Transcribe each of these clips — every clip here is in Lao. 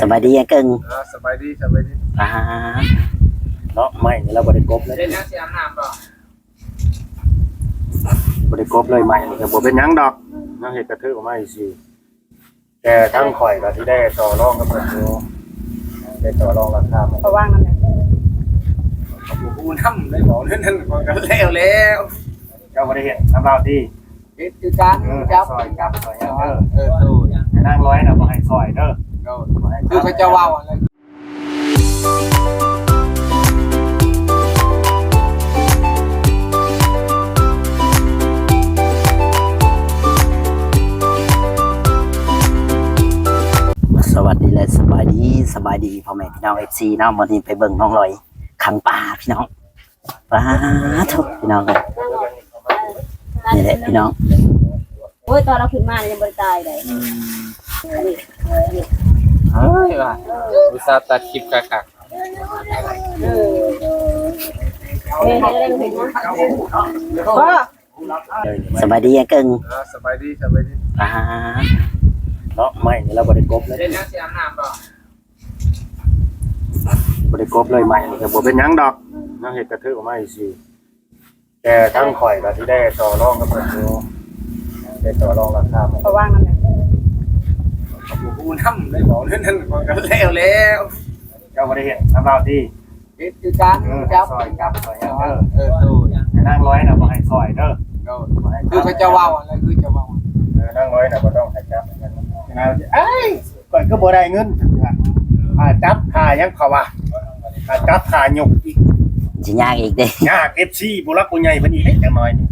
ສະບາຍດີອ້າຍເກິ່ງ. ເອີ ສະບາຍດີ ສະບາຍດີ. ອ່າ ເນາະ ໄມ້ນີ້ລາວບໍ່ໄດ້ກົບເລີຍ ເປັນຫຍັງຊິອາບນ້ຳບໍ່? ບໍ່ໄດ້ກົບເລີຍ ໄມ້ນີ້ກໍບໍ່ເປັນຫຍັງດອກ ເຮົາເຮັດກະເທີອອກມາຊື່ໆ ແຕ່ທາງຂ້ອຍກໍຊິໄດ້ຕໍ່ລອງກັບເພິ່ນຢູ່ ໄດ້ຕໍ່ລອງລາຄາ ເຂົາວ່າງນຳແຫຼະ ເຂົາບໍ່ຮູ້ນຳໄດ້ເວົ້າແນວນັ້ນ ຂ້ອຍກໍແລ້ວແລ້ວ. ເຈົ້າບໍ່ໄດ້ເຮັດນຳລາວຕິ? ເຮັດຄືກັນ ເອີ ຈັບ ຊ່ອຍຈັບ ຊ່ອຍຫຍັງເດີ. ເອີ ໂດຍ ແຕ່ນາງລອຍນະບໍ່ໃຫ້ຊ່ອຍເດີ. ໂດຍ ບໍ່ໃຫ້ ຄືເຂົາເຈົ້າເວົ້າຫັ້ນແຫຼະ. ສະຫວັດດີ ແລະ ສະບາຍດີ ສະບາຍດີພໍ່ແມ່ພີ່ນ້ອງ ເອັຟຊີ ເນາະ. ມື້ນີ້ໄປເບິ່ງນ້ອງລອຍຂັງປາພີ່ນ້ອງ. ປາໂທ້ ພີ່ນ້ອງເອີຍ ນີ້ແຫຼະພີ່ນ້ອງ. ໂອ້ຍ ຕອນເຮົາຂຶ້ນມາຍັງບໍ່ໄດ້ຕາຍເດ້. ອືມ ອັນນີ້ ເອີຍ ວ່າອຸດສ່າຕັດຄລິບຄັກໆ. ເອີ ສະບາຍດີອ້າຍເກິ່ງ. ເອີ ສະບາຍດີ ສະບາຍດີ. ອ່າ ເນາະ ໄມ້ນີ້ລາວບໍ່ໄດ້ກົບເລີຍ ເປັນຫຍັງຊິອາບນ້ຳບໍ່? ບໍ່ໄດ້ກົບເລີຍ ໄມ້ນີ້ກໍບໍ່ເປັນຫຍັງດອກ ເຮົາເຮັດກະເທີອອກມາຊື່ໆ ແຕ່ທາງຂ້ອຍກໍຊິໄດ້ຕໍ່ລອງກັບເພິ່ນຢູ່ ໄດ້ຕໍ່ລອງລາຄາ ເຂົາວ່າງນຳແຫຼະ ເຂົາບໍ່ຮູ້ນຳໄດ້ເວົ້າແນວນັ້ນ ຂ້ອຍກໍແລ້ວແລ້ວ. ເຈົ້າບໍ່ໄດ້ເຮັດນຳລາວຕິ? ເຮັດຄືກັນ ເອີ ຈັບ ຊ່ອຍຈັບ ຊ່ອຍຫຍັງເດີ. ເອີ ໂດຍ ແຕ່ນາງລອຍນະບໍ່ໃຫ້ຊ່ອຍເດີ. ໂດຍ ບໍ່ໃຫ້ ຄືເຂົາເຈົ້າເວົ້າຫັ້ນແຫຼະ ຄືເຈົ້າເວົ້າ. ເອີ ນາງລອຍນະບໍ່ຕ້ອງໃຫ້ຈັບ ເອີຍ ຂ້ອຍຄືບໍ່ໄດ້ເງິນຈັກເທື່ອ ຄ່າຈັບຄ່າຫຍັງເຂົາວ່າ ຄ່າຈັບຄ່າຍົກອີກ ຊິຍາກອີກເດ້ ຍາກ ເອັຟຊີ ຜູ້ຫຼັກຜູ້ໃຫຍ່ເພິ່ນອີກເດ້ ຈັກໜ້ອຍນີ້.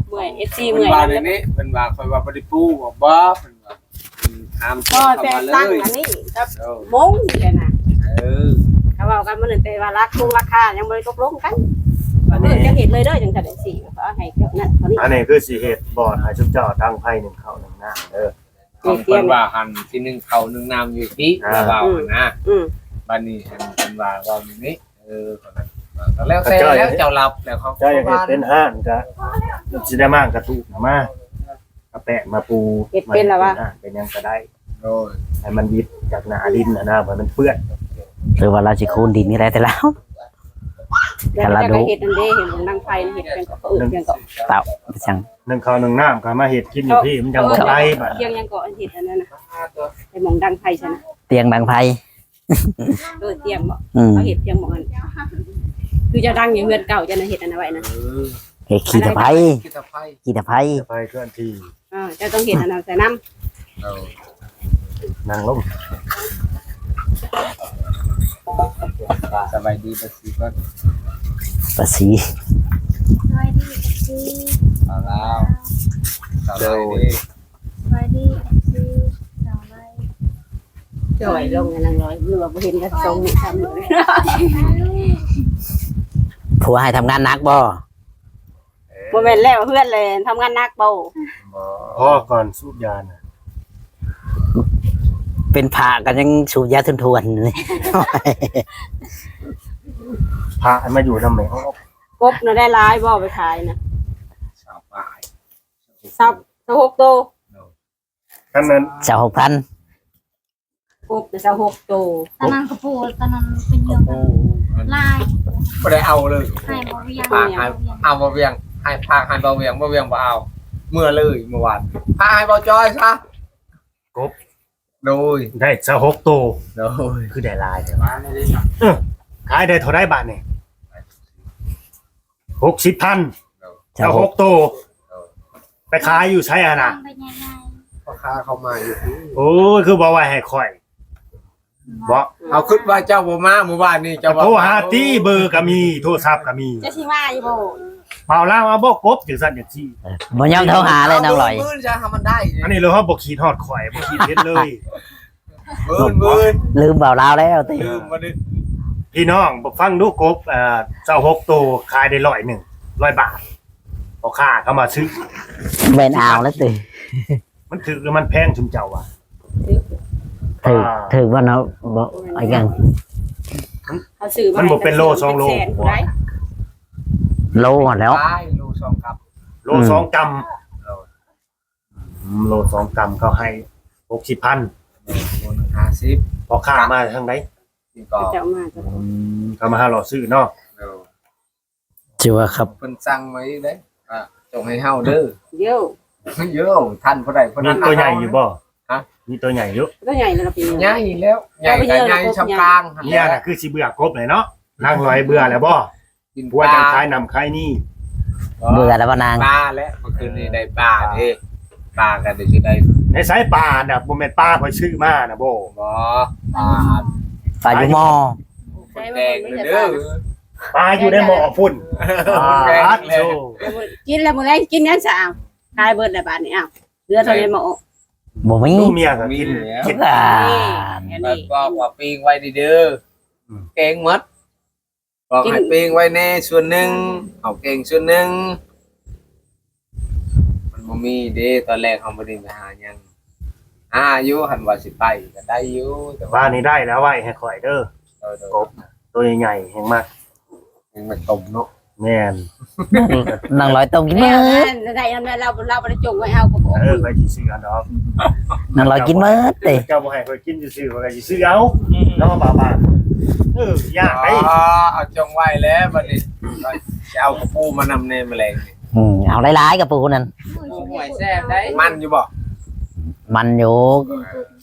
ເມື່ອຍ ເອັຟຊີ ເມື່ອຍ ເພິ່ນວ່າແນວນີ້ ເພິ່ນວ່າຂ້ອຍວ່າບໍ່ໄດ້ປູບໍ່ ເພິ່ນວ່າ ອືມ ຫ້າມ ບໍ່ ແຕ່ຕັ້ງອັນນີ້ກັບ ໂດຍ ມົງນີ້ແຫຼະນະ. ເອີ ເຂົາເວົ້າກັນມື້ນັ້ນ ແຕ່ວ່າລາຄາ ໂຄງລາຄາຍັງບໍ່ໄດ້ຕົກລົງກັນ ວ່າເອີ ຈະເຮັດເລີຍເດີ ຈັ່ງຊັ້ນຈັ່ງຊີ້ ເຂົາໃຫ້ເຈົ້ານັ້ນເທົ່ານີ້. ອັນນີ້ຄືຊິເຮັດບ່ອນໃຫ້ຊຸມເຈົ້າຕັ້ງໄຟໜຶ້ງເຂົ້າໜຶ້ງນ້ຳເດີ. ເພິ່ນວ່າຫັ້ນຊິໜຶ້ງເຂົ້າໜຶ້ງນ້ຳຢູ່ຕິ ອ່າ ລາວເວົ້າຫັ້ນນະ. ອືມ ບັດນີ້ອັນເພິ່ນວ່າເວົ້າຢູ່ນີ້ ເອີ ກໍແລ້ວແຕ່ແລ້ວ ເຈົ້າລັບແລ້ວ ເຂົາເຈົ້າຢາກເຮັດເປັນຮ້ານ ກໍຊິໄດ້ມາກະຕູກມາ ເອົາແປ້ງມາປູ ເຮັດເປັນແລ້ວວະ ເປັນຮ້ານເປັນຫຍັງກໍໄດ້. ໂດຍ ໃຫ້ມັນດິບຈາກໜ້າດິນຫັ້ນນະ ໃຫ້ມັນເປື້ອນ ຫຼືວ່າລາວຊິຄູນດິນກໍໄດ້ແຕ່ລາວ. ແລ້ວເຈົ້າກໍເຮັດອັນເດ້ ເຫັນຂອງດັງໄຟເຮັດຫຍັງກໍ ເອີ້ນຫຍັງກໍ ເຕົາ ຫຍັງ ໜຶ້ງເຂົ້າໜຶ້ງນ້ຳກໍມາເຮັດກິນຢູ່ພີ້ ມັນຈັ່ງບໍ່ໄກບາດ. ຕຽງຫຍັງກໍເຮັດອັນນັ້ນນະ ໄອ້ໝ່ອງດັງໄຟຊັ້ນນະ ຕຽງດັງໄຟ. ເອີ ຕຽງບໍ? ອືມ ເຂົາເຮັດຕຽງໝ່ອງນັ້ນ ຄືເຈົ້າດັງຢູ່ເຮືອນເກົ່າເຈົ້ານະ ເຮັດອັນນັ້ນໄວ້ນະ. ເອີ ເຮັດຂີ້ຕະໄພ ຂີ້ຕະໄພ ຂີ້ຕະໄພ ຂີ້ຕະໄພເຄື່ອນທີ່. ອ່າ ເຈົ້າຕ້ອງເຮັດອັນນັ້ນໃສ່ນຳ. ເອີ ນັ່ງລົງ. ສະບາຍດີປາສີກ່ອນ ປາສີ. ສະບາຍດີປາສີ ສາວລາວ ສະບາຍດີ. ສະບາຍດີເອັຟຊີ ສາວໄລ. ຈ່ອຍລົງໃຫ້ນາງລອຍ ຫຼືວ່າບໍ່ເຫັນກັນສອງມື້ສາມມື້. ຜົວໃຫ້ທຳງານໜັກບໍ່? ບໍ່ແມ່ນແລ້ວ ເຮືອນແຫຼະທຳງານໜັກບໍ່? ບໍ່ ພໍກ່ອນສູບຢານະ ເປັນພະກໍຍັງສູບຢາທົວນໆ. ພະໃຫ້ມາຢູ່ນຳແມ່. ກົບນະໄດ້ຫຼາຍບໍ່ໄປຂາຍນະ? ຊາວປາຍ ຊາວ ຊາວຫົກໂຕ. ຄັນນັ້ນ ຊາວຫົກພັນ ກົບຊາວຫົກໂຕ. ຕອນນັ້ນກໍປູກ ຕອນນັ້ນເປັນເຫຍື່ອກັນຫຼາຍ ບໍ່ໄດ້ເອົາເລີຍ ໃຫ້ບໍ່ວຽງ ຝາກໃຫ້ ເອົາບໍ່ວຽງ ໃຫ້ຝາກໃຫ້ບໍ່ວຽງ ບໍ່ວຽງບໍ່ເອົາ ເມືອເລີຍມື້ວານ ຝາກໃຫ້ບໍ່ຈ້ອຍຊະ. ກົບ ໂດຍ ໄດ້ຊາວຫົກໂຕ. ໂດຍ ຄືໄດ້ຫຼາຍແທ້ວະ. ເອີ ຂາຍໄດ້ເທົ່າໃດບາດນີ້? ຫົກສິບພັນ ຊາວຫົກໂຕ. ໂດຍ ໄປຂາຍຢູ່ໃສຫັ້ນນະ? ພໍ່ຄ້າເຂົາມາຢູ່. ໂອ້ຍ ຄືບໍ່ໄວ້ໃຫ້ຂ້ອຍບໍ? ເຮົາຄິດວ່າເຈົ້າບໍ່ມາມື້ວານນີ້ ເຈົ້າໂທຫາຕິ ເບີກໍມີ ໂທລະສັບກໍມີ ເຈົ້າຊິມາຢູ່ບໍ່? ບ່າວລາວເອົາບໍ່ກົບຈັ່ງຊັ້ນຈັ່ງຊີ້ ເອີ ບໍ່ຍອມໂທຫາເລີຍນາງລອຍ. ມື້ອື່ນຊະ ໃຫ້ມັນໄດ້ ອັນນີ້ເລີຍເຮົາບໍ່ຄິດຮອດຂ້ອຍ ບໍ່ຄິດເຫັນເລີຍ. ມື້ອື່ນ ມື້ອື່ນ ລືມບ່າວລາວແລ້ວຕິ ລືມບໍ່ໄດ້. ພີ່ນ້ອງຟັງດູ ກົບ ເອີ ຊາວຫົກໂຕ ຂາຍໄດ້ຮ້ອຍໜຶ່ງ ຮ້ອຍບາດ ພໍ່ຄ້າເຂົາມາຊື້ ແມ່ນເອົາແລ້ວຕິ. ມັນຖືກຫຼືມັນແພງຊຸມເຈົ້າວ່າ? ຖືກ ອ່າ ຖືກບໍ່ເນາະ ບໍ່ ອີຫຍັງ ເຮົາຊື້ມາ ມັນບໍ່ເປັນໂລສອງໂລ ເປັນແສນພຸ້ນໃດ ໂລຫັ້ນແລ້ວ ໂລສອງກຳ ໂລສອງກຳ. ອືມ ໂດຍ ໂລສອງກຳ ເຂົາໃຫ້ຫົກສິບພັນ ໂລໜຶ່ງຫ້າສິບ ພໍ່ຄ້າມາທາງໃດ? ເຂົາເຈົ້າມາ ອືມ ເຂົາມາຫາເລາະຊື້ເນາະ. ໂດຍ ຖືວ່າຄັບ ເພິ່ນສັ່ງໄວ້ເດ້ ອ່າ ຈົ່ງໃຫ້ເຮົາເດີ. ໂຢ ໂຢ ທັນຜູ້ໃດຜູ້ນັ້ນ. ມີຕົວໃຫຍ່ຢູ່ບໍ່? ຮະ? ມີຕົວໃຫຍ່ຢູ່? ຕົວໃຫຍ່ແລ້ວ ໃຫຍ່ແລ້ວ ໃຫຍ່ກໍໃຫຍ່ສ່ຳກາງຫັ້ນແຫຼະ. ເມຍນະຄືຊິເບື່ອກົບແຫຼະເນາະ. ນາງລອຍເບື່ອແລ້ວບໍ່? ກິນ ຜົວຈັ່ງຂາຍນ້ຳຂາຍນີ. ເບື່ອແລ້ວບໍ່ນາງ? ປາແຫຼະ ເມື່ອຄືນນີ້ໄດ້ປາເດ້. ປາກໍໄດ້ຊິໄດ້ ໃນສາຍປານະ ບໍ່ແມ່ນປາຂ້ອຍຊື້ມານະບໍ່? ບໍ່ ປາ ປາຢູ່ໝໍ້ ແກງເດີ ປາຢູ່ໃນໝໍ້ພຸ້ນ. ປາດໂທ້ ກິນແລ້ວ ມື້ແລງກິນຫຍັງຊະ? ເອົາ ຂາຍເບິດແລ້ວບາດນີ້. ເອົາ ເຫຼືອເທົ່າໃດໝໍ້? ບໍ່ມີ ເມຍກໍກິນ ກິນ. ອ່າ ບອກວ່າປີ້ງໄວ້ດີເດີ ອືມ ແກງໝົດ. ບອກໃຫ້ປີ້ງໄວ້ແດ່ສ່ວນໜຶ່ງ ເອົາແກງສ່ວນໜຶ່ງ. ມັນບໍ່ມີເດ້ ຕອນແລກເຮົາບໍ່ໄດ້ໄປຫາຫຍັງ. ຫາຢູ່ ຄັນວ່າຊິໄປກໍໄດ້ຢູ່ ແຕ່ວ່າ ວ່ານີ້ໄດ້ແລ້ວ ໄວ້ໃຫ້ຂ້ອຍເດີ. ໂດຍໆ ກົບໂຕໃຫຍ່ໆ ແຮງມັກ ແຮງມັກຕົ້ມເນາະ. ແມ່ນ ນາງລອຍຕົ້ມກິນໝົດ. ໄດ້ນຳແລ້ວ ລາວ ລາວບໍ່ໄດ້ຈົ່ງໄວ້ເອົາກໍບໍ່. ເອີ ຂ້ອຍຊິຊື້ເອົາດອກ. ນາງລອຍກິນໝົດເດ້. ເຈົ້າບໍ່ໃຫ້ຂ້ອຍກິນຊື່ໆ ຂ້ອຍກໍຊິຊື້ເອົາເນາະ ບາບາ. ເອີ ຢາກໄດ້ ເອົາຈົ່ງໄວ້ແລ້ວບັດນີ້. ຊິເອົາກະປູມານຳແດ່ມື້ແລງນີ້. ອືມ ເອົາຫຼາຍໆ ກະປູນັ້ນ. ໂອ້ຍ ແຊບໄດ໋. ມັນຢູ່ບໍ່? ມັນຢູ່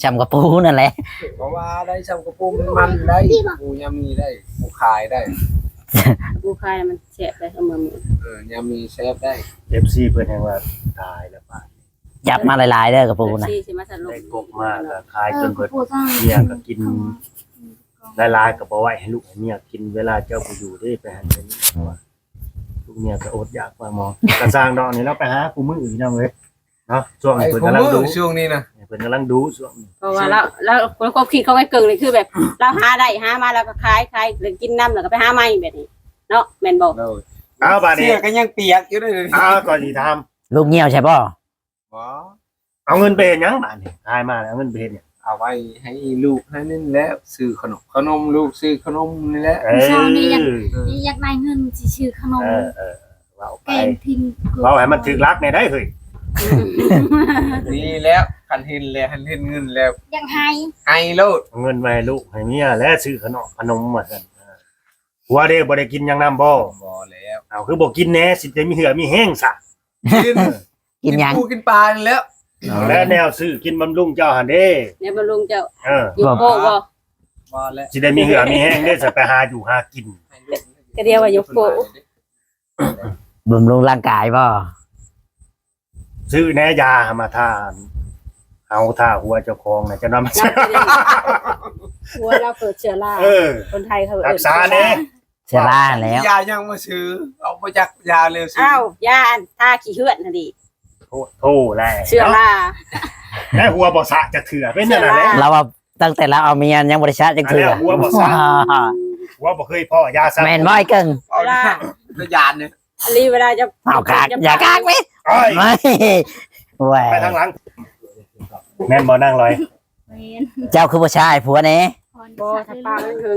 ຊ່ຳກະປູນັ້ນແຫຼະ. ບໍ່ວ່າໄດ້ ຊ່ຳກະປູມັນໄດ້ ກະປູຍາມີໄດ້ ກະປູຂາຍໄດ້. ກະປູຂາຍມັນແຊບໄດ໋ ເອົາມາໝູ. ເອີ ຍາມີແຊບໄດ໋. ເອັຟຊີ ເພິ່ນແຮງວ່າຕາຍແລ້ວປານ ຈັບມາຫຼາຍໆເດີກະປູນະ. ເອັຟຊີ ຊິມາສະຫຼຸບ ໄດ້ກົບມາກໍຂາຍຈົນເບິດ. ເອີ ເມຍກໍກິນຫຼາຍໆ ກໍບໍ່ໄວ້ໃຫ້ລູກໃຫ້ເມຍກິນ. ເວລາເຈົ້າບໍ່ຢູ່ເດ້ ໄປຫັ້ນໄປນີ້ ລູກເມຍກໍອົດຢາກວ່າໝໍ. ກະຊ່າງດອກ ນີ້ລາວໄປຫາຄູ່ມື້ ພີ່ນ້ອງເອີຍ. ເນາະ ຊ່ວງນີ້ເພິ່ນກຳລັງດຸ ຊ່ວງນີ້ນະ ເພິ່ນກຳລັງດຸຊ່ວງນີ້. ເພາະວ່າລາວ ລາວ ຄວາມຄິດຂອງໄອ້ເກິ່ງນີ້ຄືແບບ ລາວຫາໄດ້ ຫາມາແລ້ວກໍຂາຍ ຂາຍແລ້ວກິນນຳ ແລ້ວກໍໄປຫາໃໝ່ແບບນີ້ເນາະ ແມ່ນບໍ່? ໂດຍ. ອ້າວ ບາດນີ້ ເສື້ອກໍຍັງປຽກຢູ່ເດ້. ອ້າວ ກໍຊິຖາມ ລູກຍ່ຽວໃຊ່ບໍ່? ບໍ່. ເອົາເງິນໄປເຮັດຫຍັງບາດນີ້? ຂາຍມາແລ້ວເອົາເງິນໄປເຮັດຫຍັງ? ເອົາໄວ້ໃຫ້ລູກໃຫ້ນັ້ນແຫຼະ ຊື້ຂະໜົມ ຂະໜົມລູກ ຊື້ຂະໜົມນີ້ແຫຼະ. ເອີ ເຊົ້ານີ້ຢາກ ເອີ ຢາກໄດ້ເງິນຊິຊື້ຂະໜົມ. ເອີ ເອີ. ເວົ້າໄປ ແກງພິງ ເວົ້າໃຫ້ມັນຖືກຫຼັກແດ່ໄດ໋ເຮີ້ຍ. ນີ້ແຫຼະ ຄັນເຫັນແລ້ວ ຄັນເຫັນເງິນແລ້ວ ຢາກໃຫ້ ໃຫ້ໂລດ. ເອົາເງິນໄວ້ໃຫ້ລູກໃຫ້ເມຍແຫຼະ ຊື້ຂະໜົມ ຂະໜົມວ່າຊັ້ນ. ເອີ ຜົວເດ້ ບໍ່ໄດ້ກິນຫຍັງນຳບໍ່? ບໍ່ແລ້ວ. ເອົາ ຄືບໍ່ກິນແດ່ ຊິໄດ້ມີເຫື່ອມີແຮງຊະ. ກິນ ກິນຫຍັງ? ກິນປູກິນປານີ້ແຫຼະ. ແລ້ວແນວຊື້ກິນບຳລຸງເຈົ້າຫັ້ນເດ້? ແນວບຳລຸງເຈົ້າ ເອີ ຢູ່ໂປ້ບໍ່? ບໍ່ແລ້ວ. ຊິໄດ້ມີເຫື່ອມີແຮງເດ້ ຊິໄປຫາຢູ່ຫາກິນ. ກະດຽວວ່າຢູ່ໂປ້. ບຳລຸງຮ່າງກາຍບໍ່? ຊື້ແດ່ຢາມາທາ ເຮົາທາຫົວເຈົ້າຂອງນະ ຈະນຳ ຫົວລາວເກີດເຊື້ອລາ. ເອີ ຄົນໄທເຂົາເອີ້ນ ຮັກສາແດ່ ເຊື້ອລາແລ້ວ. ຢາຫຍັງມາຊື້? ເອົາມາຈັກຢາແລ້ວຊື້. ອ້າວ ຢາອັນທາຂີ້ເຫືອນຫັ້ນເດ. ໂທດ ໂທດແຫຼະ ເຊື້ອລາ ແລະຫົວບໍ່ສະຈັກເທື່ອ ເປັນແນວນັ້ນແຫຼະ. ລາວວ່າຕັ້ງແຕ່ລາວເອົາເມຍຍັງບໍ່ໄດ້ສະຈັກເທື່ອ. ແລະຫົວບໍ່ສະ ຫົວບໍ່ເຄີຍພໍ້ຢາສະ. ແມ່ນບໍ່ອ້າຍເກິ່ງ? ເວລາ ເວລາຢານນີ້ ອັນນີ້ເວລາຈະ ເອົາກາກ ຢາກາກເວີຍ. ໂອ້ຍ ໄປທາງຫຼັງ. ແມ່ນບໍ່ນາງລອຍ? ແມ່ນ. ເຈົ້າຄືບໍ່ຊາໃຫ້ຜົວແດ່? ບໍ່ ຖ້າປາກມັນເຖິງ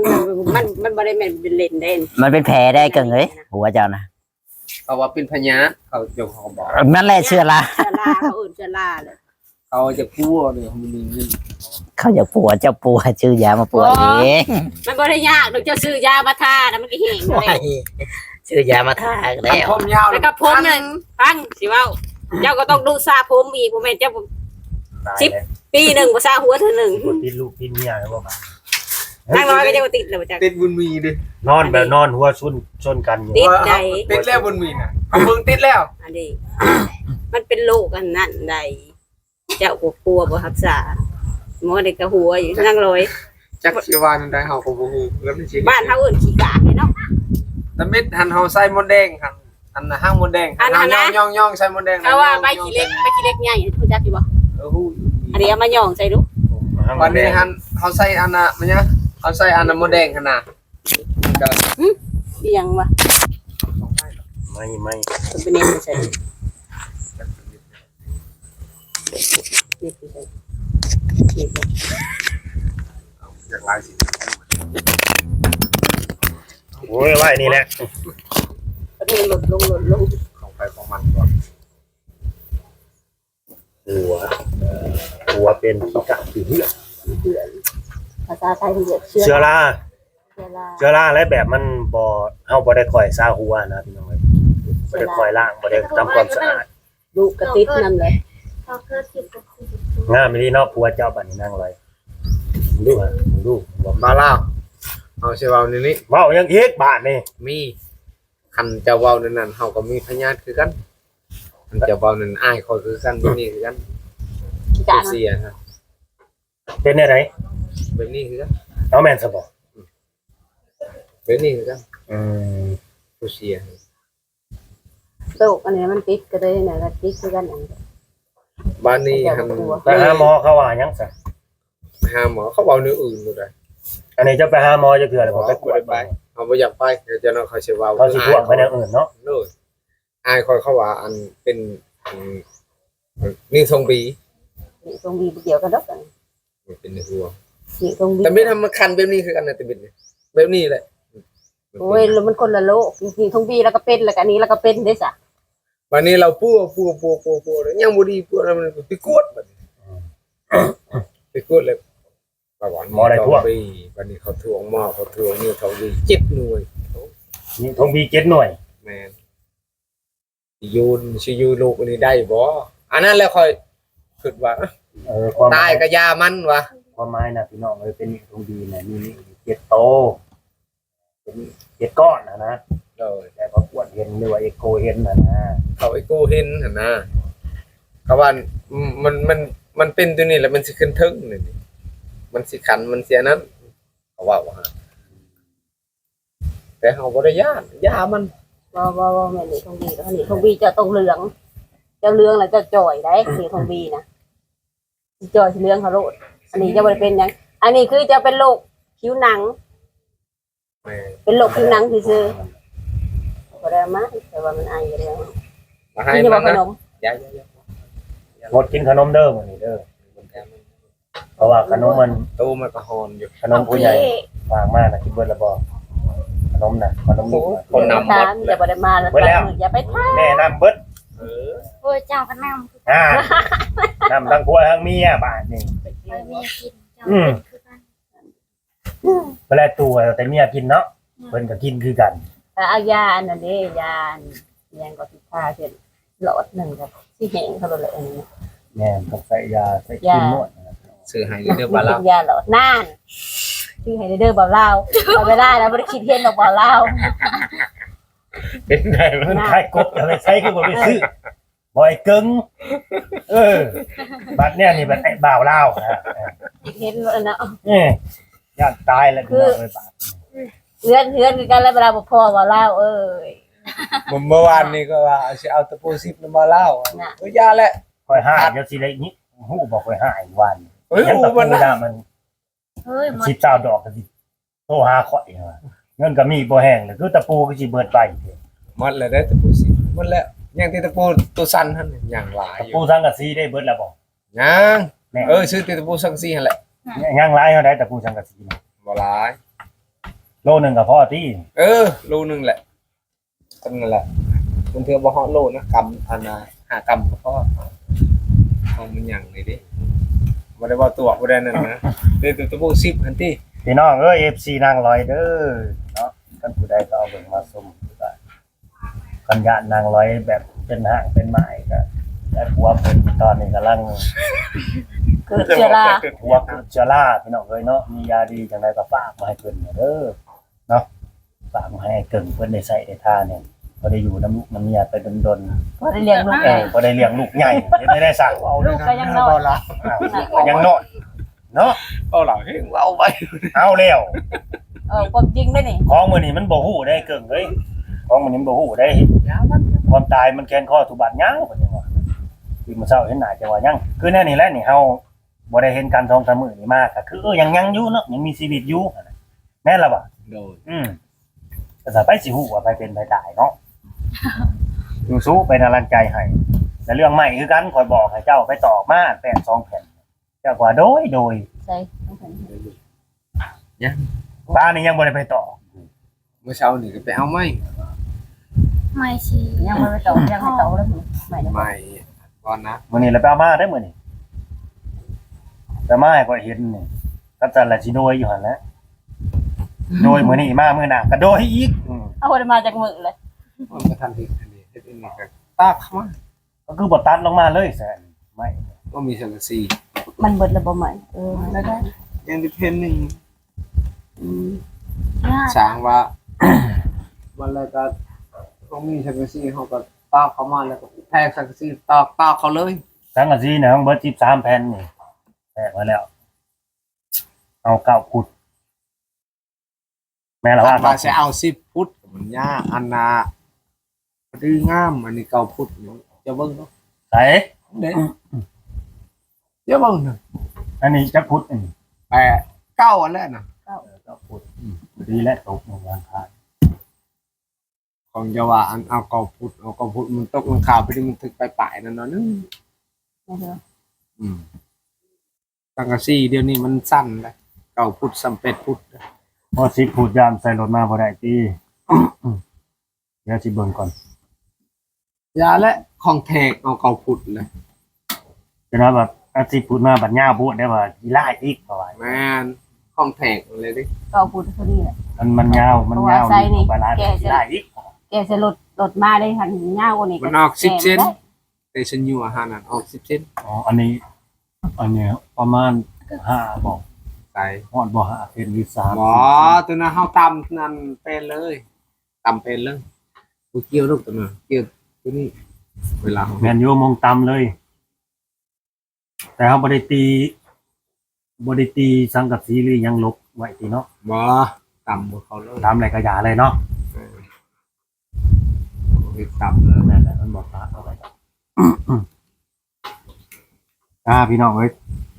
ມັນ ມັນບໍ່ໄດ້ແມ່ນເປັນເຫຼັ້ນເດ້ ມັນເປັນແຜໄດ໋ເກິ່ງເອີຍ ຜົວເຈົ້ານະ. ເຂົາວ່າເປັນພະຍາດ ເຂົາເຈົ້າຂອງບອກ ນັ້ນແຫຼະເຊື້ອລາ ເຊື້ອລາ ເຂົາເອີ້ນເຊື້ອລາແຫຼະ. ເຂົາຈະປົວເດ້ ເຂົາບໍ່ມີເງິນ. ເຂົາຢາກປົວ ເຈົ້າປົວ ຊື້ຢາມາປົວເອງ. ມັນບໍ່ໄດ້ຍາກດອກ ເຈົ້າຊື້ຢາມາທານະ ມັນກໍແຫ້ງເດ້. ຊື້ຢາມາທາກໍແລ້ວ. ຜົມຍາວ ແລ້ວກໍຜົມນັ້ນ ຟັງຊິເວົ້າ ເຈົ້າກໍຕ້ອງດຸສະຜົມອີກ ບໍ່ແມ່ນເຈົ້າ ສິບປີໜຶ່ງບໍ່ສະຫົວເທື່ອໜຶ່ງ. ບໍ່ຕິດລູກຕິດເມຍແລ້ວບໍ່ບາດ? ນາງນ້ອຍກໍຍັງບໍ່ຕິດແລ້ວບໍ່ຈັກ ຕິດບຸນມີເດ້. ນອນແບບນອນຫົວຊົນ ຊົນກັນຢູ່ ຕິດໃດ໋. ຕິດແລ້ວບຸນມີນະ ເບິ່ງຕິດແລ້ວ. ອັນນີ້ ມັນເປັນໂລກອັນນັ້ນໃດ໋. ເຈົ້າກໍປົວບໍ່ຮັກສາ ໝໍໄດ້ກະຫົວຢູ່ນາງລອຍ. ຈັກຊິວ່າແນວໃດເຮົາກໍບໍ່ຮູ້ ແລ້ວມັນຊິ ບ້ານເຮົາເອີ້ນຂີ້ກາກເນາະ. ຕະເມັດຫັ້ນເຮົາໃສ່ມົດແດງຫັ້ນ ອັນນະ ຫາງມົດແດງ ອັນນັ້ນນະ ເຮົາຍ້ອງໆ ໃສ່ມົດແດງ. ເຂົາວ່າໃບຂີ້ເຫຼັກ ໃບຂີ້ເຫຼັກໃຫຍ່ ຮູ້ຈັກຢູ່ບໍ່? ເອີ ຮູ້ຢູ່. ອັນນີ້ເອົາມາຍ້ອງໃສ່ດູ. ບັດນີ້ຫັ້ນເຮົາໃສ່ອັນນະ ມັນຫຍັງ ເຮົາໃສ່ອັນນະມົດແດງຫັ້ນນະ. ຫຶ ອີຫຍັງວະ? ໄມ້ ໄມ້ ເປັນຫຍັງໃສ່ ເຮັດໃສ່ ເຮັດໃສ່ ຢາກຫຼາຍສິ. ໂອ້ຍ ໄວ້ນີ້ແຫຼະ ປະເທດລົດລົງ ລົດລົງ ຂອງໃຜຂອງມັນກ່ອນ. ຫົວ ຫົວເປັນຂີ້ກາກຂີ້ເຫື່ອ ເຫື່ອນ ພາສາໄທເອີ້ນເຫື່ອນ ເຊື້ອ ເຊື້ອລາ ເຊື້ອລາ ເຊື້ອລາ ແລະ ແບບມັນບໍ່ ເຮົາບໍ່ໄດ້ຄ່ອຍຊາຫົວນະ ພີ່ນ້ອງເອີຍ ບໍ່ໄດ້ຄ່ອຍລ້າງ ບໍ່ໄດ້ທຳຄວາມສະອາດ ລູກກະຕິດນຳເລີຍ ງາມອີ່ຫຼີເນາະ ຜົວເຈົ້າບັດນີ້ນາງລອຍ ເບິ່ງດູ ເບິ່ງດູ ບໍ່ ບ່າວລາວ ເຮົາຊິເວົ້າແນວນີ້ ເວົ້າຫຍັງອີກບາດນີ້ ມີ ຄັນເຈົ້າເວົ້າແນວນັ້ນ ເຮົາກໍມີພະຍານຄືກັນ ຄັນເຈົ້າເວົ້ານັ້ນ ອ້າຍຂ້ອຍຄືກັນ ແບບນີ້ຄືກັນ ກະ ຜູ້ເສຍນະ ເປັນແນວໃດ? ແບບນີ້ຄືກັນ ເອົາແມ່ນຊະບໍ່? ອືມ ແບບນີ້ຄືກັນ ອືມ ຜູ້ເສຍ ໂລກອັນນີ້ມັນຕິດກໍໄດ້ນະ ກໍຕິດຄືກັນ ອັນ ບາດນີ້ຫັ້ນ ໄປຫາໝໍເຂົາວ່າຫຍັງຊະ? ໄປຫາໝໍເຂົາເວົ້າແນວອື່ນໂລດໃດ໋ ອັນນີ້ເຈົ້າໄປຫາໝໍຈັກເທື່ອແລ້ວບໍ່? ບໍ່ ໄປກວດ ບໍ່ໄດ້ໄປ ເຮົາບໍ່ຢາກໄປ ເຈົ້ານ້ອຍເຂົາຊິເວົ້າ ເຂົາຊິທ້ວງໄປແນວອື່ນເນາະ ໂດຍ ອ້າຍຂ້ອຍເຂົາວ່າ ອັນ ເປັນ ອືມ ນິ້ວທົ່ງບີ ນິ້ວທົ່ງບີບໍ່ກ່ຽວກັນດອກ ມັນເປັນຫົວ ນິ້ວທົ່ງບີ ຕະມິດຫັ້ນມັນຄັນແບບນີ້ຄືກັນນະ ຕະມິດນີ້ ແບບນີ້ແຫຼະ ໂອ້ຍ ແລ້ວມັນຄົນລະໂລກ ນິ້ວທົ່ງບີລາວກໍເປັນ ແລ້ວກໍອັນນີ້ລາວກໍເປັນເດ້ຊະ ບາດນີ້ລາວປົວ ປົວ ປົວ ປົວ ປົວ ແລ້ວຍັງບໍ່ດີ ປົວແລ້ວມັນໄປກວດ ບາດນີ້ ໄປກວດແລ້ວ ລາວວ່າ ໝໍໄດ້ທົ່ງບີ ບາດນີ້ເຂົາທົ່ງ ໝໍເຂົາທົ່ງ ນິ້ວທົ່ງບີເຈັດໜ່ວຍ ນິ້ວທົ່ງບີເຈັດໜ່ວຍ ແມ່ນ ຊິຢູ່ ຊິຢູ່ໂລກອັນນີ້ໄດ້ບໍ່? ອັນນັ້ນແຫຼະຂ້ອຍຄິດວ່າ ເອີ ຄວາມໝາຍ ຕາຍກະຢ່າມັນວ່າ ຄວາມໝາຍນະ ພີ່ນ້ອງເອີຍ ເປັນນິ້ວທົ່ງບີນະ ມີເຈັດໂຕ ເປັນເຈັດກ້ອນຫັ້ນນະ ໂດຍ ແຕ່ເຂົາກວດເຫັນ ຫຼືວ່າເອັກໂກເຫັນຫັ້ນນະ ເຂົາເອັກໂກເຫັນຫັ້ນນະ ເຂົາວ່າ ອືມ ມັນ ມັນ ມັນເປັນຕົວນີ້ແຫຼະ ມັນຊິຂຶ້ນເທິງນີ້ ມັນຊິຄັນ ມັນຊິອັນນັ້ນ ເຂົາເວົ້າຫັ້ນ ແຕ່ເຮົາບໍ່ໄດ້ຢ້ານ ຢ່າມັນ ບໍ່ ບໍ່ ບໍ່ແມ່ນນີ້ ທົ່ງບີ ນີ້ທົ່ງບີເຈົ້າຕ້ອງເຫຼືອງ ເຈົ້າເຫຼືອງແລ້ວເຈົ້າຈ່ອຍໄດ໋ ນີ້ທົ່ງບີນະ ຊິຈ່ອຍຊິເຫຼືອງເຮົາໂລດ ອັນນີ້ເຈົ້າບໍ່ໄດ້ເປັນຫຍັງ ອັນນີ້ຄືເຈົ້າເປັນໂລກຜິວໜັງ ແມ່ນ ເປັນໂລກຜິວໜັງຊື່ໆ ບໍ່ໄດ້ເອົາມາ ແຕ່ວ່າມັນໄອຢູ່ແລ້ວ ມາໃຫ້ ກິນຢູ່ບໍ່ ມັນນະ ຂະໜົມ? ຢ່າ ຢ່າ ຢ່າ ງົດກິນຂະໜົມເດີ ມື້ນີ້ເດີ ເພາະວ່າຂະໜົມມັນ ໂຕມັນກໍຮ້ອນຢູ່ ຂະໜົມຜູ້ໃຫຍ່ ໂອເຄ ຝາກມານະ ກິນເບິດແລ້ວບໍ່? ຂະໜົມນະ ຂະໜົມລູກ ໂອ້ຍ ຄົນນຳໝົດ ຢ່າບໍ່ໄດ້ມາແລ້ວ ເບິດແລ້ວ ຢ່າໄປຖາມ ແມ່ນຳເບິດ ເອີ ໂອ້ຍ ເຈົ້າກໍນຳ ອ່າ ນຳທັງຜົວທັງເມຍບາດນີ້ ຂ້ອຍມີກິນ ເຈົ້າ ອືມ ກິນຄືກັນ ເວລາຕົວແຕ່ເມຍກິນເນາະ ອືມ ເພິ່ນກໍກິນຄືກັນ ກໍເອົາຢາອັນນັ້ນເດ້ ຢາອັນຫຍັງກໍຕິດທາເຊັ່ນ ຫຼອດໜຶ່ງກໍຊິແຫ້ງເທົ່ານັ້ນແຫຼະ ອັນນີ້ ແມ່ນ ຕ້ອງໃສ່ຢາ ໃສ່ຄຣີມນວດ ຢາ ຊື້ໃຫ້ເດີບ່າວລາວ ຢາຫຼອດ ນັ້ນ ຊື້ໃຫ້ເດີບ່າວລາວ ເວລາລາວບໍ່ໄດ້ຄິດເຫັນດອກບ່າວລາວ ເປັນໄດ ມັນຂາຍກົບ ເອົາໄປໃຊ້ຄືບໍ່ໄປຊື້ ບໍ່ໃຫ້ເກິ່ງ ເອີ ບັດແນວນີ້ບັດໄອ້ບ່າວລາວນະ ເຫັນແລ້ວເນາະ ເອີ ຢ້ານຕາຍແລ້ວ ຄື ພີ່ນ້ອງເອີຍ ບາດ ເຮືອນ ເຮືອນຄືກັນແລ້ວ ເວລາບໍ່ພໍບ່າວລາວເອີຍ ເມື່ອ ເມື່ອວານນີ້ກໍວ່າຊິເອົາຕະປູສິບນຳບ່າວລາວ ນະ ເອີ ຢ່າແຫຼະ ຂ້ອຍຫາຍ ເຈົ້າຊິໄດ້ຮູ້ບໍ່ ຂ້ອຍຫາຍວານ ເອີຍ ຫຍັງຕະປູ ຮູ້ມັນນະ ດາມັນ ເຮີ້ຍ ສິບຊາວດອກກໍຊິໂທຫາຂ້ອຍວ່າ ເງິນກໍມີບໍ່ແຮງເລີຍ ຄືຕະປູຄືຊິເບິດໄວ ໝົດແລ້ວເດ້ຕະປູສິບ ໝົດແລ້ວ ຍັງແຕ່ຕະປູໂຕສັ້ນຫັ້ນຍັງຫຼາຍຢູ່ ຕະປູສັງກະສີໄດ້ເບິດແລ້ວບໍ່? ຍັງ ແມ່ນ ເອີ ຊື້ແຕ່ຕະປູສັງກະສີຫັ້ນແຫຼະ ຍັງຫຼາຍເທົ່າໃດຕະປູສັງກະສີນະ? ບໍ່ຫຼາຍ ໂລໜຶ່ງກໍພໍຕິ ເອີ ໂລໜຶ່ງແຫຼະ ເທົ່ານັ້ນແຫຼະ ບາງເທື່ອບໍ່ຮອດໂລນະ ກຳ ອັນນ່າ ຫ້າກຳກໍພໍ ເອົາມັນຫຍັງນີ້ເດ້ ບໍ່ໄດ້ເວົ້າຕົວະ ບໍ່ໄດ້ນັ້ນນະ ແຕ່ຕະປູສິບຫັ້ນຕິ ພີ່ນ້ອງເອີຍ ເອັຟຊີ ນາງລອຍເດີເນາະ ຄັນຜູ້ໃດກໍເອົາເບິ່ງມາຊົມ ກໍຄັນຢ້ານນາງລອຍແບບເປັນຮ້າງເປັນໝ້າຍ ກໍ ແຕ່ຜົວເພິ່ນຕອນນີ້ກຳລັງ ເກີດເຊື້ອລາ ຜົວເກີດເຊື້ອລາ ພີ່ນ້ອງເອີຍເນາະ ມີຢາດີຈັ່ງໃດກໍຝາກມາໃຫ້ເພິ່ນເດີ ເນາະ ຝາກມາໃຫ້ເກິ່ງເພິ່ນໄດ້ໃຊ້ໄດ້ທາແດ່ ພໍໄດ້ຢູ່ນຳລູກນຳເມຍໄປດົນໆ ພໍໄດ້ລ້ຽງລູກ ເອີ ພໍໄດ້ລ້ຽງລູກໃຫຍ່ ເຮັດໄດ້ໄດ້ສະ ລູກກໍຍັງນ້ອຍ ອ່າ ລູກກໍຍັງນ້ອຍເນາະ ເວົ້າຫຼາຍເຮງ ເວົ້າໄປ ເອົາແລ້ວ ເອີ ຄວາມຈິງເດ້ນີ້ ຂອງມື້ນີ້ມັນບໍ່ຮູ້ເດ້ເກິ່ງເອີຍ ຂອງມື້ນີ້ມັນບໍ່ຮູ້ເດ້ ຄວາມຕາຍມັນແຂນຄໍທຸກບາດຍາວ ເພິ່ນວ່າ ຄືມື້ເຊົ້າເຫັນໜ້າເຈົ້າວ່າຍັງ ຄືແນວນີ້ແຫຼະນີ້ ເຮົາບໍ່ໄດ້ເຫັນກັນສອງສາມມື້ນີ້ມາ ກໍຄື ເອີ ຍັງ ຍັງຢູ່ເນາະ ຍັງມີຊີວິດຢູ່ ຫັ້ນນະ ແມ່ນລະບໍ່? ໂດຍ ອືມ ກໍສະ ໃຜຊິຮູ້ວ່າໃຜເປັນໃຜຕາຍເນາະ ສູ້ໆ ເປັນກຳລັງໃຈໃຫ້ ແລະເລື່ອງໄມ້ຄືກັນ ຂ້ອຍບອກໃຫ້ເຈົ້າໄປຕອກມາແປດສອງແຜ່ນ ເຈົ້າກໍວ່າໂດຍ ໂດຍ ໃສ່ ຍັງ ປ້ານີ້ຍັງບໍ່ໄດ້ໄປຕອກ ມື້ເຊົ້ານີ້ກໍໄປເອົາໄມ້ ໄມ້ຊິ ຍັງບໍ່ໄດ້ໄປຕອກ ຍັງໄປຕອກແລ້ວ ໄມ້ ໄມ້ ກ່ອນນະ ມື້ນີ້ລະໄປເອົາມາເດ້ມື້ນີ້ ໄປເອົາມາໃຫ້ຂ້ອຍເຫັນນີ້ ຄັນຊັ້ນລະຊິໂດຍຢູ່ຫັ້ນແຫຼະ ໂດຍມື້ນີ້ມາມື້ໜ້າກໍໂດຍອີກ ອືມ ເອົາໄດ້ມາຈັກມື້ແລ້ວ ມັນບໍ່ທັນເຮັດອັນນີ້ ເຮັດອັນນີ້ກໍຕາກເຂົ້າມາ ກໍຄືບໍ່ຕັດລົງມາເລີຍຊັ້ນ ໄມ້ ບໍ່ມີສັງກະສີ ມັນເບິດແລ້ວບໍ່ໄມ້ ເອີ ຍັງໄດ້ແຜ່ນໜຶ່ງ ອືມ ສ້າງວ່າ ມັນແລ້ວກໍບໍ່ມີສັງກະສີ ເຮົາກໍຕອກເຂົ້າມາ ແລ້ວກໍແທກສັງກະສີ ຕອກ ຕອກເຂົ້າເລີຍ ສັງກະສີນະ ເບິດສິບສາມແຜ່ນນີ້ ແທກມາແລ້ວ ເອົາເກົ້າຟຸດ ແມ່ນລະວ່າ ວ່າຊິເອົາສິບຟຸດ ມັນຍາກ ອັນນ່າ ພໍດີງາມ ອັນນີ້ເກົ້າຟຸດນີ້ ຈະເບິ່ງເນາະ ໃສ ເດ້ ຈະເບິ່ງ ອັນນີ້ຈັກຟຸດ ອັນນີ້ ແປດ ເກົ້າ ອັນແຫຼະນະ ເກົ້າ ເກົ້າຟຸດ ອືມ ພໍດີແຫຼະ ຕົກລົງຫຼັງຄາ ຂອງເຈົ້າວ່າ ອັນເອົາເກົ້າຟຸດ ເອົາເກົ້າຟຸດ ມັນຕົກຫຼັງຄາ ພໍດີມັນຖືກປາຍໆ ນັ້ນໜ້ອຍໜຶ່ງ ອືມ ສັງກະສີດຽວນີ້ມັນສັ້ນເດ້ ເກົ້າຟຸດສ່ຳແປດຟຸດ ພໍສິບຟຸດ ຢ້ານໃສ່ລົດມາບໍ່ໄດ້ຕິ ດຽວຊິເບິ່ງກ່ອນ ຢ່າແຫຼະ ຂອງແທກເອົາເກົ້າຟຸດແຫຼະ ຈະວ່າແບບ ອາ ສິບຟຸດມາບັດຍາວໂພດໄດ້ວ່າ ຊິຫຼາຍອີກ ເຂົາວ່າ ແມ່ນ ຂອງແທກເລີຍເດ້ ເກົ້າຟຸດເທົ່ານີ້ແຫຼະ ມັນ ມັນຍາວ ມັນຍາວ ເພາະວ່າໃສ່ນີ້ ແກ່ໃສ່ລົດ ລົດມາໄດ້ຫັ້ນ ຍາວກວ່ານີ້ ມັນອອກສິບເຊັນ ແຕ່ສັນຢູ່ອາຫານນັ້ນອອກສິບເຊັນ ອໍ ອັນນີ້ ອັນນີ້ປະມານຫ້າບໍ ໃສ ຮອດບໍ່ ຫ້າເຊັນ ຫຼື ສາມ ບໍ່ ໂຕນັ້ນເຮົາຕຳນັ້ນເປັນເລີຍ ຕຳເປັນເລີຍ ບໍ່ກ່ຽວດອກໂຕນັ້ນ ກ່ຽວໂຕນີ້ ເວລາເຮົາ ແມ່ນຢູ່ ມອງຕຳເລີຍ ແຕ່ເຮົາບໍ່ໄດ້ຕີ ບໍ່ໄດ້ຕີສັງກະສີ ຫຼື ຫຍັງລົກໄວ້ຕິເນາະ ບໍ່ ຕຳບໍ່ເຂົ້າເລີຍ ຕຳແລ້ວກໍຢ່າເລີຍເນາະ ເອີ ບໍ່ໄດ້ຕຳເລີຍ ແມ່ນແຫຼະ ມັນບໍ່ປະເຂົ້າໄປ ອ່າ ພີ່ນ້ອງເອີຍ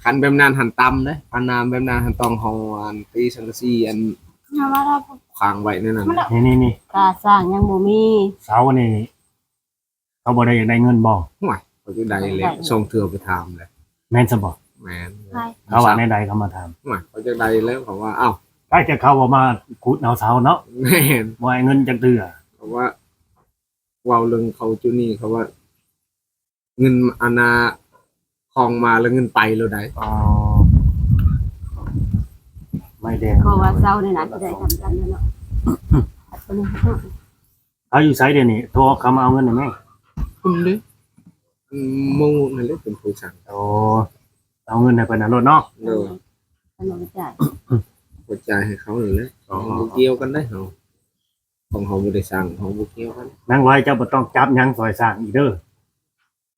ຄັນແບບນັ້ນຫັ້ນຕຳເດ້ ອັນນັ້ນແບບນັ້ນຫັ້ນຕ້ອງເຮົາ ອັນ ຕີສັງກະສີ ອັນ ເອົາມາແລ້ວ ຄ້າງໄວ້ໃນນັ້ນ ນີ້ໆ ຄ່າສ້າງຍັງບໍ່ມີ ເສົານີ້ ເຂົາບໍ່ໄດ້ຢາກໄດ້ເງິນບໍ່? ໂອ້ຍ ເຂົາຢາກໄດ້ແຫຼະ ໄດ້ ສອງເທື່ອໄປຖາມແລ້ວ ແມ່ນຊະບໍ່? ແມ່ນ ໃຜ? ເຂົາວ່າແນວໃດ ເຂົາມາຖາມ ໂອ້ຍ ເຂົາຢາກໄດ້ແລ້ວ ເຂົາວ່າ ເອົ້າ ໃຜແຕ່ເຂົາບໍ່ມາຂຸດເອົາເສົາເນາະ ແມ່ນ ບໍ່ໃຫ້ເງິນຈັກເທື່ອ ເຂົາວ່າ ເວົ້າເລື່ອງເຂົາຈຸນີ້ ເຂົາວ່າ ເງິນອັນນ່າ ຂອງມາແລ້ວເງິນໄປໂລດໃດ໋ ອໍ ໄມ້ແດງ ເພາະວ່າເຊົານີ້ນະ ຊິໄດ້ທຳກັນເນາະ ເຮົາຢູ່ໃສດຽວນີ້? ໂທເຂົາມາເອົາເງິນໄດ້ໄໝ? ພຸ້ນເດ້ ໝູ່ນັ້ນເດ້ເປັນຜູ້ສັ່ງ ໂອ້ ເອົາເງິນໃຫ້ເພິ່ນຫັ້ນໂລດເນາະ ໂດຍ ເພິ່ນບໍ່ຈ່າຍ ບໍ່ຈ່າຍໃຫ້ເຂົານັ້ນແຫຼະ ອໍ ບໍ່ກ່ຽວກັນໄດ໋ເຮົາ ຂອງເຮົາບໍ່ໄດ້ສ້າງ ເຮົາບໍ່ກ່ຽວກັນ ນາງລອຍ ເຈົ້າບໍ່ຕ້ອງຈັບຫຍັງຊ່ອຍສ້າງອີກເດີ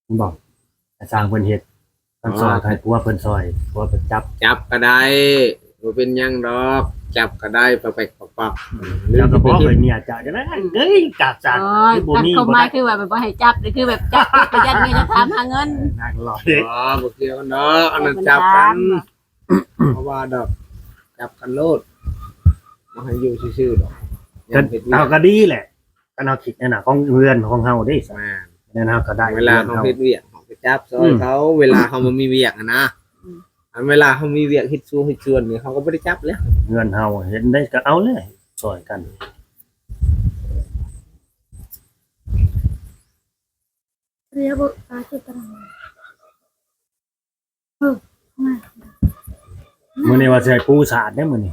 ເຫັນບໍ່? ໃຫ້ຊ່າງເພິ່ນເຮັດ ຄັນຊ່ອຍໃຫ້ຜົວເພິ່ນຊ່ອຍ ຜົວເພິ່ນຈັບ ຈັບກໍໄດ້ ບໍ່ເປັນຫຍັງດອກ ຈັບກໍໄດ້ ປັກໆ ປັກໆ ເຈົ້າກໍບອກໃຫ້ເມຍເຈົ້າຈັ່ງນັ້ນ ເອີຍ ຈັບຊ່າງ ໂອ້ຍ ຄືບໍ່ມີ ຄວາມໝາຍຄືວ່າບໍ່ໃຫ້ຈັບ ຄືແບບຈັບ ຢ້ານເມຍຈະຖາມຫາເງິນ ນາງລອຍ ອໍ ບໍ່ກ່ຽວກັນດອກ ອັນນັ້ນຈັບກັນ ເພິ່ນຖາມ ບໍ່ວ່າດອກ ຈັບກັນໂລດ ບໍ່ໃຫ້ຢູ່ຊື່ໆດອກ ເອົາກໍດີແຫຼະ ຄັນເຮົາຄິດແນວນັ້ນ ຂອງເຮືອນຂອງເຮົາເດ້ ແມ່ນ ແນວນັ້ນເຮົາກໍໄດ້ ເວລາເຮົາເຮັດວຽກ ເຮົາກໍຈັບຊ່ອຍເຂົາ ອືມ ເວລາເຮົາບໍ່ມີວຽກຫັ້ນນະ ອືມ ອັນເວລາເຮົາມີວຽກເຮັດສວນເຮັດສວນນີ້ ເຮົາກໍບໍ່ໄດ້ຈັບແລ້ວ ເຮືອນເຮົາເຮັດໄດ້ກໍເອົາແຫຼະ ຊ່ອຍກັນ ເຣຍບໍ່ ອາ ເຈັດຕາລາງ ເອີ ມາ ມື້ນີ້ວ່າຊິໃຫ້ປູສາດເດ້ມື້ນີ້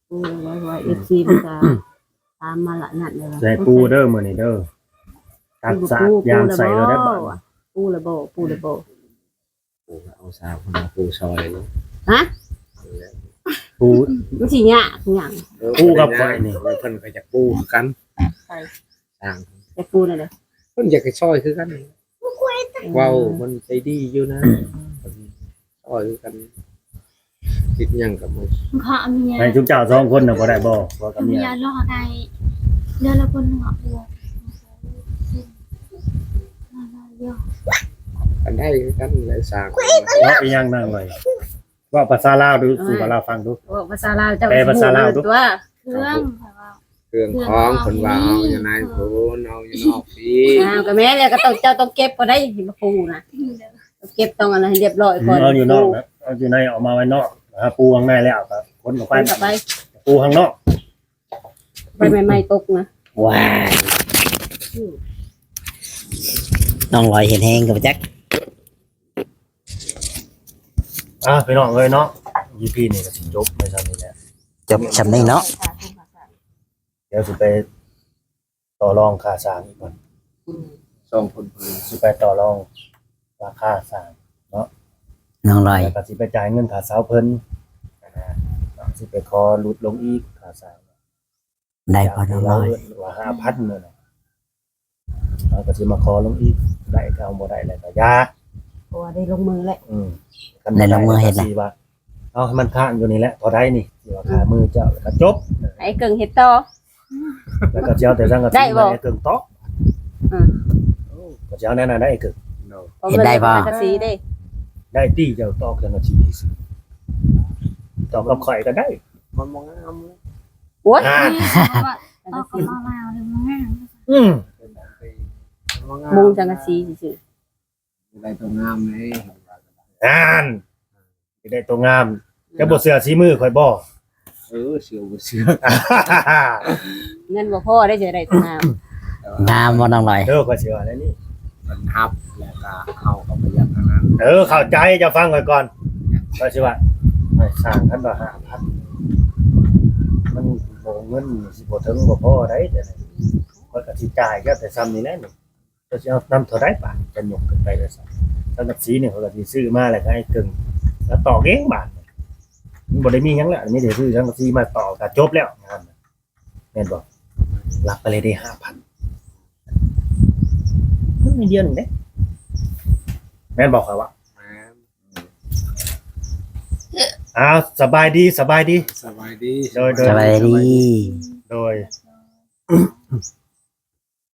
ປູແລ້ວວ່າ ເອັຟຊີ ມັນກໍຖາມມາລະ ນັດແລ້ວວ່າ ຊິໃຫ້ປູເດີມື້ນີ້ເດີ ຕັດສາດຢາງໃສ່ແລ້ວໄດ້ບາດ ປູແລ້ວບໍ່ ປູແລ້ວບໍ່ ປູເອົາສາວເພິ່ນມາປູຊ່ອຍເລີຍ ຮະ ປູ ມັນຊິຍາກຫຍັງ ເອີ ປູກັບຂ້ອຍນີ້ ເພິ່ນກໍຢາກປູຄືກັນ ໃຜ ຊ່າງ ຢາກປູນັ້ນເດ້ ເພິ່ນຢາກໃຫ້ຊ່ອຍຄືກັນ ເອີ ເວົ້າມັນໃຈດີຢູ່ນະ ເພິ່ນຊ່ອຍຄືກັນ ຄິດຫຍັງກໍບໍ່ ເພາະເມຍ ໃຫ້ຊຸມເຈົ້າສອງຄົນນະບໍ່ໄດ້ບໍ່? ຜົວກັບເມຍ ເມຍລໍໄດ້ ເດືອນລະຄົນເນາະ ເດືອນລະຄົນເນາະ ອັນໃດຄືກັນແຫຼະ ສ້າງ ເວົ້າອີ່ຫຍັງນາງລອຍ? ເວົ້າພາສາລາວດູ ເອີຍ ສູ່ວ່າລາວຟັງດູ ເວົ້າພາສາລາວ ເຈົ້າແປພາສາລາວດູ ຕົວະ ເຄື່ອງ ເຄື່ອງຂອງ ເພິ່ນວ່າເອົາຢູ່ໃນພຸ້ນ ເອົາຢູ່ນອກພີ້ ອ້າວ ກໍແມ່ນແຫຼະ ກໍຕ້ອງ ເຈົ້າຕ້ອງເກັບກ່ອນໄດ໋ ມາປູນະ ເກັບຕ້ອງອັນນັ້ນໃຫ້ຮຽບຮ້ອຍກ່ອນ ເອົາຢູ່ນອກນະ ເອົາຢູ່ໃນເອົາມາໄວ້ນອກ ຫາປູຂ້າງໃນແລ້ວກໍຂົນອອກໄປ ຂົນອອກໄປ ປູຂ້າງນອກ ໃບໄມ້ໆຕົກນະ ວ້າຍ ນ້ອງລອຍເຫັນແຮງກໍບໍ່ຈັກ ອ່າ ພີ່ນ້ອງເອີຍເນາະ ອີພີນີ້ກໍຊິຈົບໄປຊ່ຳນີ້ແຫຼະ ຈົບຊ່ຳນີ້ເນາະ ດຽວຊິໄປຕໍ່ລອງຄ່າສ້າງອີກກ່ອນ ສອງຄົນ ຊິໄປຕໍ່ລອງລາຄາສ້າງເນາະ ນ້ອງລອຍ ແລ້ວກໍຊິໄປຈ່າຍເງິນຄ່າເຊົ່າເພິ່ນ ຊິໄປຂໍຫຼຸດລົງອີກຄ່າສ້າງ ໄດ້ບໍ່ນ້ອງລອຍ ວ່າຫ້າພັນນັ້ນນະ ເຮົາກໍຊິມາຂໍລົງອີກ ໄດ້ກໍເອົາ ບໍ່ໄດ້ແລ້ວກໍຢ່າ ເພາະວ່າໄດ້ລົງມືແລ້ວ ອືມ ໄດ້ລົງມືເຮັດແລ້ວ ຊິວ່າ ເອົາໃຫ້ມັນຄ້າງຢູ່ນີ້ແຫຼະ ເທົ່າໃດນີ້ ຊິວ່າຄ່າມືເຈົ້າ ແລ້ວກໍຈົບ ໃຫ້ເກິ່ງເຮັດຕໍ່ ແລ້ວກໍຊິເອົາແຕ່ສັງກະສີ ໄດ້ບໍ່ ໃຫ້ເກິ່ງຕອກ ອືມ ກໍຊິເອົາແນວນັ້ນໄດ້ເກິ່ງ ເຮັດໄດ້ບໍ່ ສັງກະສີເດ້ ໄດ້ຕິ ເຈົ້າຕອກສັງກະສີ ຕອກກັບຂ້ອຍກໍໄດ້ ມັນບໍ່ງາມ ໂອ້ຍ ອ່າ ຕອກກັບເອົາລາວເລີຍ ບໍ່ງາມ ອືມ ມັນບໍ່ງາມ ມຸງສັງກະສີຊື່ໆ ໄດ້ຕົວງາມເດ້ ງານ ໄດ້ຕົວງາມ ເຈົ້າບໍ່ເຊື່ອສີມືຂ້ອຍບໍ່ ເອີ ເຊື່ອບໍ່ເຊື່ອ ເງິນບໍ່ພໍໄດ້ ຊິໄດ້ຕົວງາມ ງາມບໍ່ນ້ອງລອຍ ເດີ ຂ້ອຍຊິວ່າແນວນີ້ ມັນຮັບ ແລ້ວກໍເຮົາກໍປະຢັດທາງນັ້ນ ເອີ ເຂົ້າໃຈ ເຈົ້າຟັງຂ້ອຍກ່ອນ ຂ້ອຍຊິວ່າ ໃຫ້ສ້າງຄັນວ່າຫ້າພັນ ມັນບໍ່ ເງິນຊິບໍ່ເຖິງບໍ່ພໍໃດ ຂ້ອຍກໍຊິຈ່າຍເຈົ້າແຕ່ຊ່ຳນີ້ແຫຼະນີ້ ເຈົ້າຊິເອົານຳເທົ່າໃດບາດ ຈະຍົກຂຶ້ນໄປວ່າຊັ້ນ ສັງກະສີນີ້ຂ້ອຍກໍຊິຊື້ມາ ແລ້ວກໍໃຫ້ເກິ່ງ ແລ້ວຕອກເອງບາດ ມັນບໍ່ໄດ້ມີຫຍັງແລ້ວ ມີແຕ່ຊື້ສັງກະສີມາຕອກກໍຈົບແລ້ວ ງານ ແມ່ນບໍ່? ລັກໄປເລີຍເດ້ ຫ້າພັນ ມື້ດຽວໜຶ່ງເດ້ ແມ່ນບໍ່? ຂ້ອຍວ່າ ແມ່ນ ອ້າວ ສະບາຍດີ ສະບາຍດີ ສະບາຍດີ ໂດຍ ໂດຍ ສະບາຍດີ ໂດຍ.